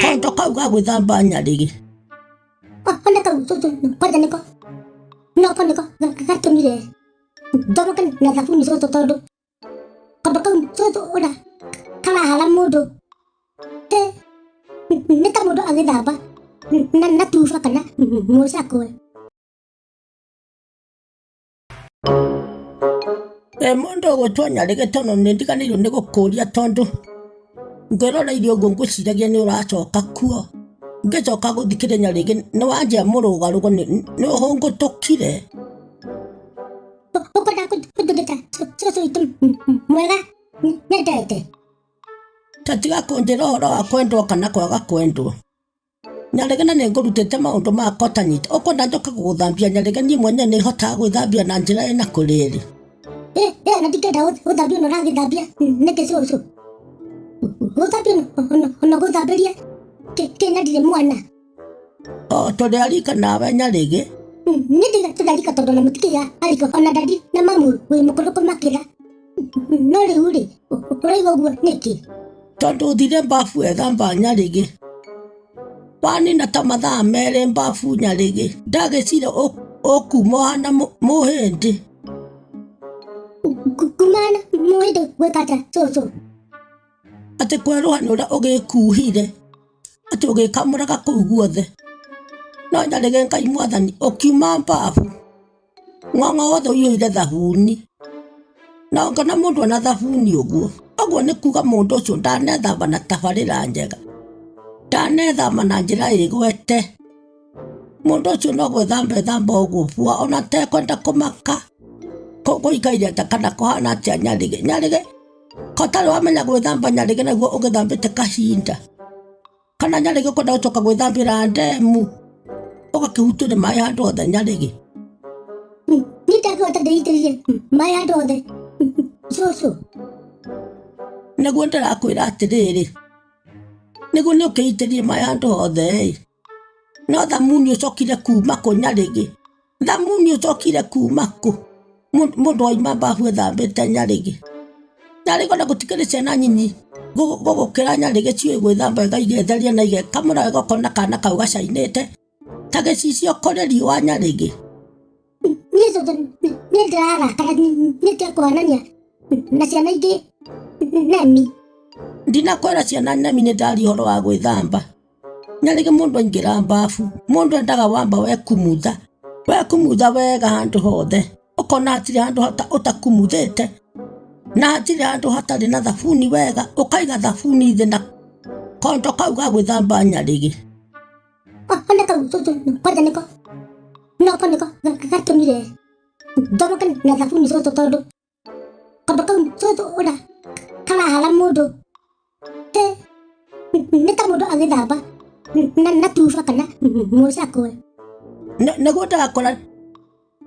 Kondo kau ga gwĩthamba nyarĩgĩ. Ona kau cũcũ kwanja nĩko noko nĩko gatũmire njomoke na thabuni cũcũ tondũ kondo kau cũcũ ũra karahara mũndũ nĩ ta mũndũ agĩthamba na tuba kana mũcakwe. Ĩ mũndũ ũgwĩtwo Nyarĩgĩ tondũ nĩ ndiganĩirwo nĩ gũkũria tondũ ngwĩroreire ũguo ngwĩciragia nĩ ũracoka kuo. Ngĩcoka gũthikĩrĩria Nyarĩgĩ nĩ wanjia mũrũgarũgo nĩ ũhũngũtũkire. Ũkwenda kũnjĩta cũcũ witũ mwega nyendete? Ta tiga kũnjĩra ũhoro wa kwendwo kana kwaga kwendwo. Nyarĩge na nĩ ngũrutĩte maũndũ ma kota nyita. Ũkwenda njoke gũgũthambia Nyarĩge niĩ mwenyewe nĩ hotaga gwĩthambia na njĩra ĩna kũrĩrĩ. Eh, eh, na ndingĩenda gũthambio na ũragĩthambia nĩkĩ cũcũ? Gũthambio ona gũthambĩria kĩna ndirĩ mwana. O tũrĩ arika nawe Nyarĩgĩ. Niĩ ndirĩ tũrarika tondũ ona mũtikĩrĩ arika ona ndadi na mamu wĩ mũkũrũ kũmakĩra. No rĩu rĩ, ũraigua ũguo nĩkĩ? Tondũ thire mbabu ethamba Nyarĩgĩ. Wanina ta mathaa merĩ mbabu Nyarĩgĩ. Ndagĩcira ũkuma ũhana mũhĩndĩ. Kuma hana mũhĩndĩ gwĩka atĩa cũcũ? Atĩ kwerũha nĩ ũrĩa ũgĩkuhire. Atĩ ũgĩkamũraga kũu guothe. No Nyarĩgĩ Ngai mwathani ũkiuma mbabu. Ng'ong'o wothe ũiyũire thabuni. Na ũngĩona mũndũ ena thabuni ũguo, ũguo nĩ kuga mũndũ ũcio ndanethamba na tabarĩra njega, ndanethamba na njĩra ĩgwete. Mũndũ ũcio no gwĩthamba ethamba ũguo bua ona atekwenda kũmaka gũikaire atĩa kana kũhana atĩa Nyarĩgĩ. Nyarĩgĩ, ko ũtarĩ wamenya gwĩthamba Nyarĩgĩ naguo ũgĩthambĩte kahinda. Kana Nyarĩgĩ ũkwenda gũcoka gwĩthambĩra ndemu ũgakĩhutũre maĩ handũ hothe Nyarĩgĩ. Niĩ ndangĩhota ndĩitĩrĩrie maĩ handũ hothe cũcũ. Nĩguo ndĩrakwĩra atĩrĩrĩ, nĩguo nĩ ũkĩitĩrĩrie maĩ handũ hothe ĩ, no thamuni ũcokire kuma kũ Nyarĩgĩ? Thamuni ũcokire kuma kũ? Mũndũ auma mbabu ethambĩte Nyarĩgĩ. Nyarĩgĩ ona gũtikĩrĩ ciana nyinyi gũgũkĩra Nyarĩgĩ ciũĩ gwĩthamba igetheria na igekamũra wega ũkona kana kau gacainĩte ta gĩcicio kũrĩ riũa Nyarĩgĩ. Niĩ cũcũ nĩ ndĩrarakara nĩ kũhanania na ciana ingĩ nemi. Ndinakwĩra ciana nemi nĩ ndaria ũhoro wa gwĩthamba. Nyarĩgĩ mũndũ aingĩra mbabu, mũndũ endaga wamba wekumutha, wekumutha wega handũ hothe, ũkona hatirĩ handũ ũtakumuthĩte, na hatirĩ handũ hatarĩ na thabuni wega, ũkaiga thabuni thĩ na kondo kau ga gwĩthamba nyarĩgĩ. Ona kau cũcũ kwanja nĩko noko nĩko gatũmire njomoke na thabuni cũcũ tondũ kondo kau cũcũ ũra karahara mũndũ nĩ ta mũndũ agĩthamba na tuba kana mũcakwe. Nĩguo ndakora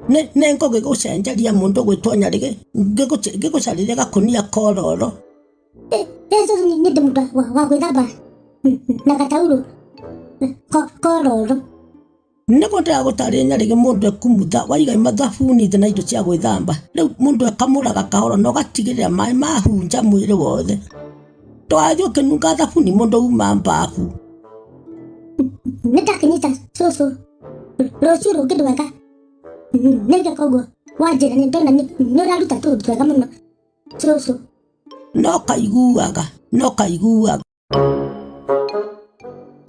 nĩ ngũgĩgũcenjeria mũndũ ũgwĩtwo Nyarĩgĩ ngĩgũcarĩrie gakũnia kororo. Cũcũ niĩ ndĩ mũndũ wa gwĩthamba na gataurũ kororo. Nĩguo ndĩragũtarĩria Nyarĩgĩ mũndũ ekumutha waiga mathabuni thĩ na indo cia gwĩthamba rĩu mũndũ ekamũraga kahora na ũgatigĩrĩra maĩ mahunja mwĩrĩ wothe ndũgathiĩ ũkĩnunga thabuni mũndũ uma mbabu. Nĩ ndakĩnyita cũcũ rũciũ rũngĩ rwega nĩngeka ũguo wanjĩra nĩ ndona nĩ ũraruta tũũndũ twega mũno cũcũ. No kaiguaga no kaiguaga.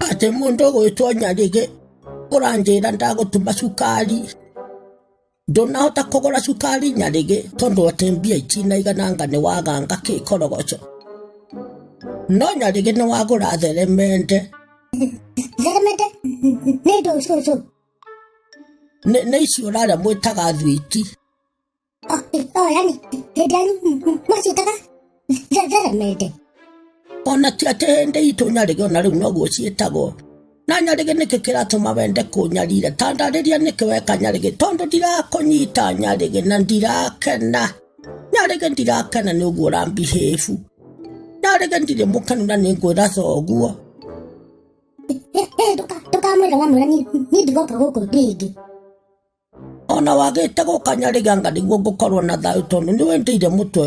Atĩ mũndũ ũgwĩtwo Nyarĩgĩ ũranjĩra ndagũtũma cukari, ndũnahota kũgũra cukari Nyarĩgĩ tondũ atĩ mbia itinaigana anga nĩ waganga kĩkorogoco. No Nyarĩgĩ nĩ wagũra theremende. Theremende nĩ ndũ cũcũ? Nĩ ici ũrarĩa mwĩtaga thwiti. Oh, yani hĩndĩ yanyu mwaciĩtaga theremende? Ona ti atĩ hĩndĩ itũ Nyarĩgĩ ona rĩu noguo ciĩtagwo. Na Nyarĩgĩ nĩkĩ kĩratũma wende kũnyarira? Ta ndarĩria nĩkĩ weka Nyarĩgĩ tondũ ndirakũnyita Nyarĩgĩ na ndirakena. Nyarĩgĩ ndirakena nĩ ũguo ũrambihĩbu. Nyarĩgĩ ndirĩ mũkenu na nĩngwĩra thoguo. Ndũkamwĩre wamwĩra niĩ ndigoka gũkũ rĩngĩ. Ona wagĩte gũka Nyarĩgĩ anga nĩguo ngũkorwo na thayũ tondũ nĩ wendĩire mũtwe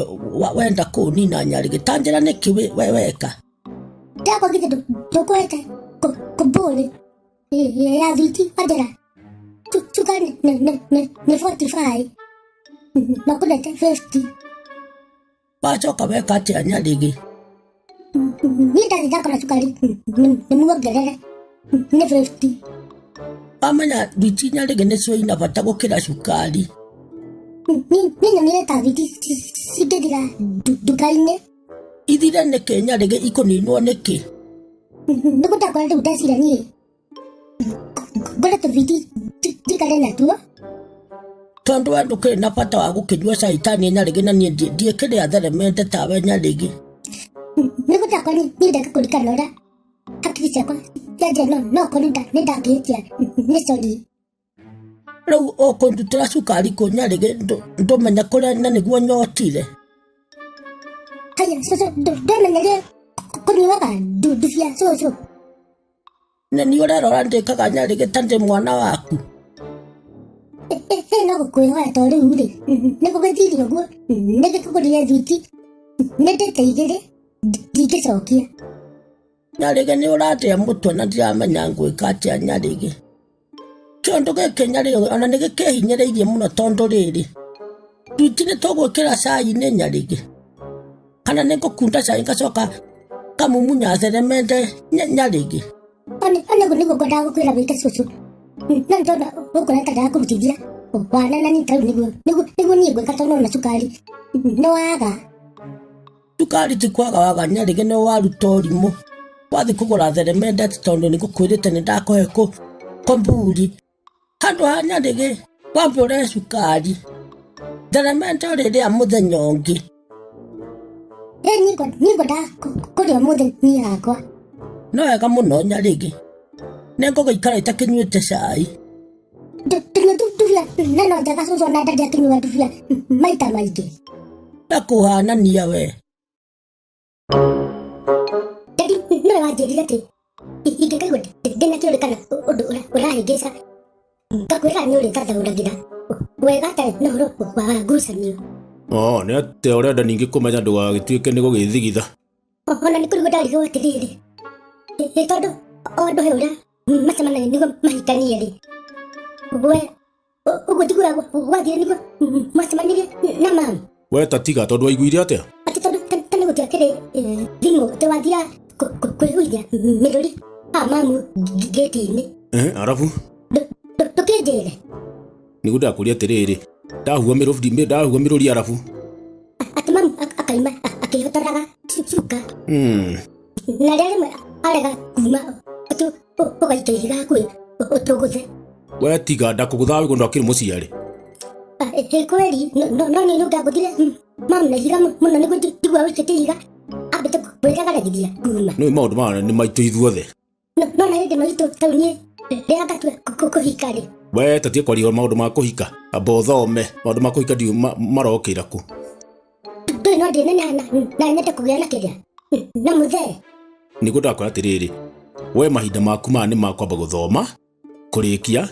wenda kũnina Nyarĩgĩ. Ta njĩra nĩkĩ we weka? Ndakwa githĩ ndũkũhete kũmbũrĩ ya thwiti wanjĩra cukari nĩ 45 na ũkũnete 50. Wacoka weka atĩa Nyarĩgĩ? Niĩ ndathiĩ ndakora cukari nĩ muongerere nĩ 50. Wamenya thwiti Nyarĩgĩ nĩcio ina bata gũkĩra cukari. Niĩ nyonire ta thwiti cingĩthira nduka-inĩ. Ithire nĩkĩ Nyarĩgĩ ikũninwo nĩkĩ? Nĩguo ndakora rĩu ndeciria niĩ ngũre tũthwiti njikare natuo. Tondũ we ndũkĩrĩ na bata wa gũkĩnyua cai ta niĩ Nyarĩgĩ na niĩ ndiĩkĩrĩa theremende tawe Nyarĩgĩ. Nĩguo ndakora niĩ ndeka kũririkana ũrĩa hakiri ciakwa cianjia no korwo nĩ ndakĩhĩtia nĩ sorry. Rĩu ũkũndutĩra cukari kũ Nyarĩgĩ ndũmenya kũrĩa na nĩguo nyotire. Haya cũcũ ndũmenyerie kũnyuaga ndubia cũcũ. Nĩ niĩ ũrerora ndĩkaga Nyarĩgĩ ta ndĩ mwana waku. Ĩ no gũkwĩhoya to rĩu rĩ nĩ gũgĩthire ũguo nĩ ngĩkũgũrĩre thwiti nĩ ndĩte igĩrĩ ndingĩcokia. Nyarĩgĩ nĩ ũrandĩa mũtwe na ndiramenya ngwĩka atĩa Nyarĩgĩ. Kĩũndũ gĩkĩ Nyarĩgĩ ona nĩ gĩkĩhinyĩrĩirie mũno tondũ rĩrĩ thwiti nĩ tũgwĩkĩra cai-inĩ Nyarĩgĩ kana nĩ ngũkunda cai ngacoka ngamumunya theremende Nyarĩgĩ. One ũguo nĩguo ngwendaga gũkwĩra wĩke cũcũ no nĩ tondũ gũkũ ta ndakũrutithia wana na niĩ tarĩu nĩguo niĩ ngwĩka tondũ ona cukari nĩ waga. Cukari ti kwaga waga Nyarĩgĩ nĩ waruta ũrimũ wathiĩ kũgũra theremende atĩ tondũ nĩ ngũkwĩrĩte nĩ ndakũhe kũmburi handũ ha Nyarĩgĩ wambe ũrehe cukari theremende ũrĩrĩa mũthenya ũngĩ. Ĩ niĩ ngwendaga kũrĩa ũmũthĩ niĩ hakwa. No wega mũno Nyarĩgĩ nĩ ngũgĩikara itakĩnyuĩte cai. Tũnyua ndubia na no njega cũcũ ona ndarĩ akĩnyua ndubia maita maingĩ. Ndakũhanania we. Daddy nĩwe wanjĩrire atĩ ingĩkaigua ndĩna kĩũria kana ũndũ ũrahĩngĩca ngakwĩra nĩ ũrĩthathaũragĩra wega atarĩ na ũhoro wa ngucanio. Oh, nĩ atĩa ũrenda ningĩ kũmenya ndũgagĩtuĩke nĩ gũgĩthigitha? Ona nĩ kũrigwo ndarigwo atĩrĩrĩ ĩ tondũ o andũ he ũrĩa macemanagia nĩguo mahikanie rĩ we ũguo tiguo gwathire nĩguo mwacemanirie na mamu. We ta tiga tondũ waiguire atĩa? Atĩ tondũ tene gũtiakĩrĩ thimũ atĩ wathiaga kwĩhuithia mĩrũri a mamu ngĩti-inĩ. Arabu? Ndũkĩnjĩre. Nĩguo ndakũria atĩrĩrĩ ndahua mĩrũri ndahua mĩrũri arabu. Atĩ mamu akaima akĩhotoraga cuka. Na rĩrĩa rĩmwe arega kuma atĩ ũgaikia ihiga hakuhĩ ũtũgũthe. We tiga ndakũgũthaga wĩguo ndwakĩrĩ mũciarĩ. Ĩ kweli no niĩ nĩũngĩangũthire mamu na ihiga mũno nĩguo njigua ũikĩtie ihiga ambĩte kwĩregaragithia kuma. Nĩũĩ maũndũ maya nĩ maitũ ithuothe. No na hĩndĩ maitũ tau niĩ rĩrĩa ngatua kũhika rĩ. We ta tiga kwaria maũndũ ma kũhika amba ũthome maũndũ ma kũhika ndiũĩ marokĩra kũ. Ndũĩ no ndĩneneha na nyende kũgĩa na kĩrĩa na mũthee. Nĩguo ndakwĩra atĩrĩrĩ we mahinda maku maya nĩ ma kwamba gũthoma kũrĩkia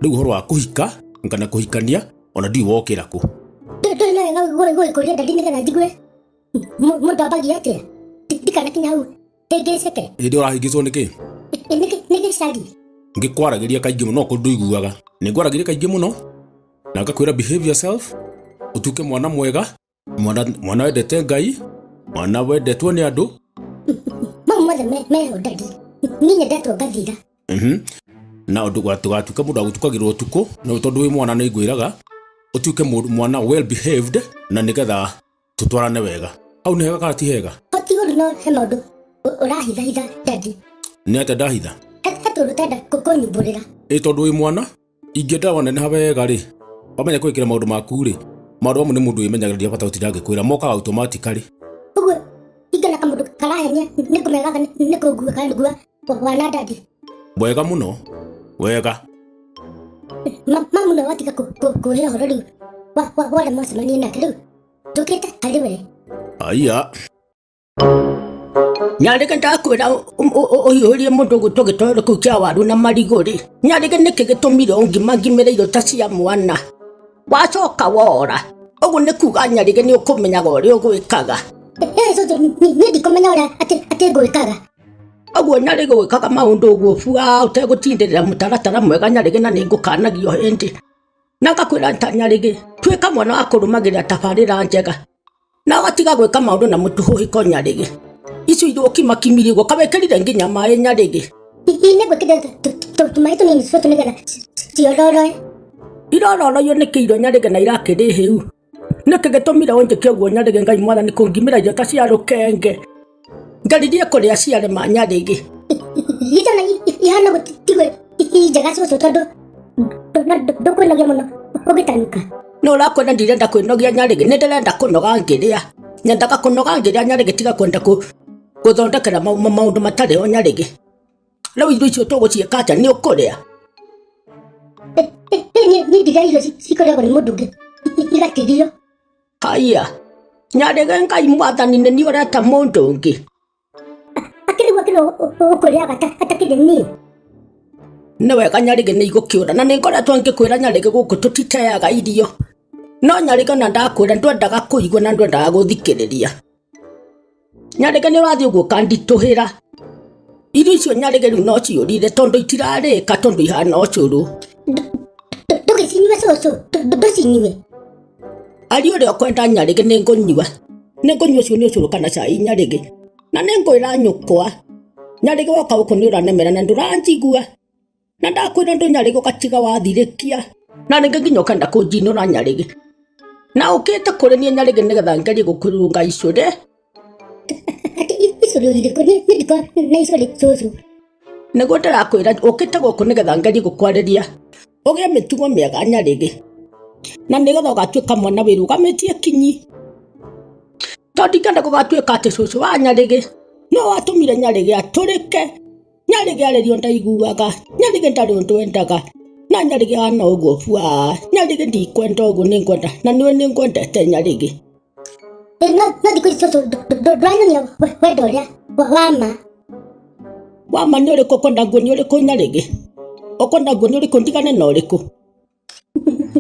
rĩu ũhoro wa kũhika kana kũhikania ona ndiũĩ wokĩra kũ. Ndũĩ no wega gũgĩkũria ndadi nĩgetha njigue mũndũ ambagia atĩa ndikanakinya hau hĩngĩcĩke. Hĩndĩ ũrahĩngĩcwo nĩkĩ? Nĩ gĩcagi. Ngĩkwaragĩria kaingĩ mũno kũndũ ndũiguaga. Nĩngwaragĩria kaingĩ mũno na ngakwĩra behave yourself ũtuĩke mwana mwega mwana wendete Ngai mwana wendetwo nĩ andũ. Mau mothe meho ndadi niĩ nyendetwo ngathira. Na ũndũ ndũgatuĩke mũndũ wa gũtukagĩrwo ũtukũ no tondũ wĩ mwana nĩ ngwĩraga ũtuĩke mwana well behaved na nĩgetha tũtwarane wega. Hau nĩ hega kana ti hega? Ti ũru no he maũndũ ũrahithahitha ndadi. Nĩ atĩa ndahitha? He tũndũ ũtenda kũnyumbũrĩra. Ĩ tondũ wĩ mwana ingĩenda waneneha wega rĩ wamenya kwĩkĩra maũndũ maku rĩ maũndũ mamwe nĩ mũndũ wĩmenyagĩrĩria bata gũtinda ngĩkwĩra mokaga automatically. Ũguo ingĩona kamũndũ karahenia nĩ kũmegaga nĩ kũngua kana nĩngua wana ndadi. Wega mũno wega. Mamu no watiga kũhe ũhoro rĩu wale mwacemanie nake rĩu njũkĩte harĩ we. Aya. Nyarĩgĩ ndakwĩra ũhiũhĩrie mũndũ ũgwĩtwo gĩtoero kĩu kĩa waru na marigũ rĩ Nyarĩgĩ nĩkĩ gĩtũmire ũngima ngimĩre irio ta cia mwana wacoka wora ũguo nĩ kuga Nyarĩgĩ nĩ ũkũmenyaga ũrĩa ũgwĩkaga. Cũcũ niĩ ndikũmenya ũrĩa atĩ ngwĩkaga. Ũguo Nyarĩgĩ gwĩkaga maũndũ ũguo bua ũtegũtindĩrĩra mũtaratara mwega Nyarĩgĩ na nĩngũkanagio hĩndĩ. Na ngakwĩra ta Nyarĩgĩ, tuĩka mwana wa kũrũmagĩrĩra tabarĩra njega. Na ũgatiga gwĩka maũndũ na mũtũhũhĩko Nyarĩgĩ. Icio irio ũkimakimirie ũguo kawĩkĩrire nginya maĩ Nyarĩgĩ. Nĩ gwĩkĩra tũmaĩ tũnini tũtũ nĩgetha ciororoe. Irororoio nĩkĩ irio Nyarĩgĩ na irakĩrĩ hĩu? Nĩkĩ gĩtũmire ũnjĩke ũguo Nyarĩgĩ Ngai mwathani kũngimĩra irio ta cia rũkenge? Ngeririe kũrĩa ciarema Nyarĩgĩ. Itona ihana gũtigwo njega cũcũ tondũ ndũkwĩnogia mũno ũgĩtanuka. Nĩ ũrakwenda ndirenda kwĩnogia Nyarĩgĩ, nĩ ndĩrenda kũnoga ngĩrĩa. Nyendaga kũnoga ngĩrĩa Nyarĩgĩ tiga kwenda gũthondekera maũndũ matarĩ ho Nyarĩgĩ. Rĩu irio icio tũgũciĩka atĩa nĩ ũkũrĩa? Niĩ ndiga irio cikoragwo nĩ mũndũ ũngĩ igatigio. Haiya, Nyarĩgĩ Ngai mwathani nĩ niĩ ũreta mũndũ ũngĩ. Akĩrĩ guo kĩrĩa ũkũrĩaga atakĩrĩ niĩ. Nĩ wega Nyarĩgĩ nĩ igũkĩũra na nĩ ngoretwo ngĩkwĩra Nyarĩgĩ gũkũ tũtiteaga irio. No Nyarĩgĩ ona ndakwĩra ndwendaga kũigua na ndwendaga gũthikĩrĩria. Nyarĩgĩ nĩ ũrathiĩ ũguo ũkanditũhĩra. Irio icio Nyarĩgĩ rĩu no ciũrire tondũ itirarĩka tondũ ihana ũcũrũ. Ndũgĩcinyue cũcũ, ndũcinyue. Aria ũrĩa ũkwenda Nyarĩgĩ nĩ ngũnyua. Nĩ ngũnyua ũcio nĩ ũcũrũ kana cai Nyarĩgĩ. Na nĩ ngwĩra nyũkwa. Nyarĩgĩ woka gũkũ nĩ ũranemera na ndũranjigua. Na ndakwĩra ũndũ Nyarĩgĩ ũgatiga wathirĩkia. Na rĩngĩ nginya ũkenda kũnjinũra Nyarĩgĩ. Na ũkĩte kũrĩ niĩ Nyarĩgĩ nĩgetha ngerie gũkũrũnga icũrĩ. Atĩ icũrĩ irĩkũ? Niĩ ndikoragwo na icũrĩ cũcũ. Nĩguo ndĩrakwĩra ũkĩte gũkũ nĩgetha ngerie gũkwarĩria ũgĩe mĩtugo mĩega Nyarĩgĩ. Na nĩgetha ũgatuĩka mwana wĩrũgamĩtie kinyi. Tondũ ndingĩenda gũgatuĩka atĩ cũcũ wa Nyarĩgĩ nĩwe watũmire Nyarĩgĩ atũrĩke. Nyarĩgĩ arĩrio ndaiguaga, Nyarĩgĩ ndarĩ ũndũ endaga, na Nyarĩgĩ ahana ũguo bua, Nyarĩgĩ ndikwenda ũguo nĩngwenda, na nĩwe nĩngwendete Nyarĩgĩ. No no thikũ ici cũcũ ndũranyonia wendo ũrĩa wa ma. Wa ma nĩ ũrĩkũ ũkwenda nguonie ũrĩkũ Nyarĩgĩ? Ũkwenda nguonie ũrĩkũ ndigane na ũrĩkũ?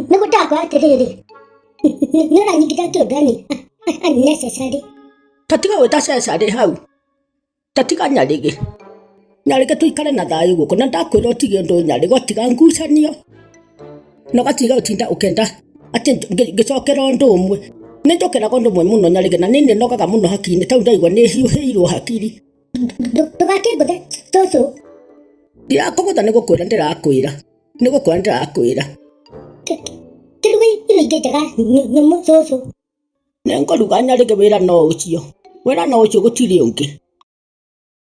Nĩguo ndakora atĩrĩrĩ, nĩ ũranyingĩra kĩũndũ yani unnecessary. Ta tiga gwĩta cecarĩ hau. Ta tiga Nyarĩgĩ. Nyarĩgĩ tũikare na thayũ gũkũ na ndakwĩra ũtige ũndũ Nyarĩgĩ ũtiga ngucanio na ũgatiga gũtinda ũkĩenda atĩ ngĩcokera ũndũ ũmwe. Nĩ njokeraga ũndũ ũmwe mũno Nyarĩgĩ na nĩ nĩnogaga mũno hakiri-inĩ tondũ ndaigua nĩ hiũhĩirwo hakiri. Ndũgakĩngũthe cũcũ. Ndirakũgũtha nĩ gũkwĩra ndĩrakwĩra. Nĩ gũkwĩra ndĩrakwĩra. Kĩruge irio ingĩ njega nyũmũ cũcũ. Nĩ ngũruga Nyarĩgĩ wĩra no ũcio. Wĩra no ũcio gũtirĩ ũngĩ.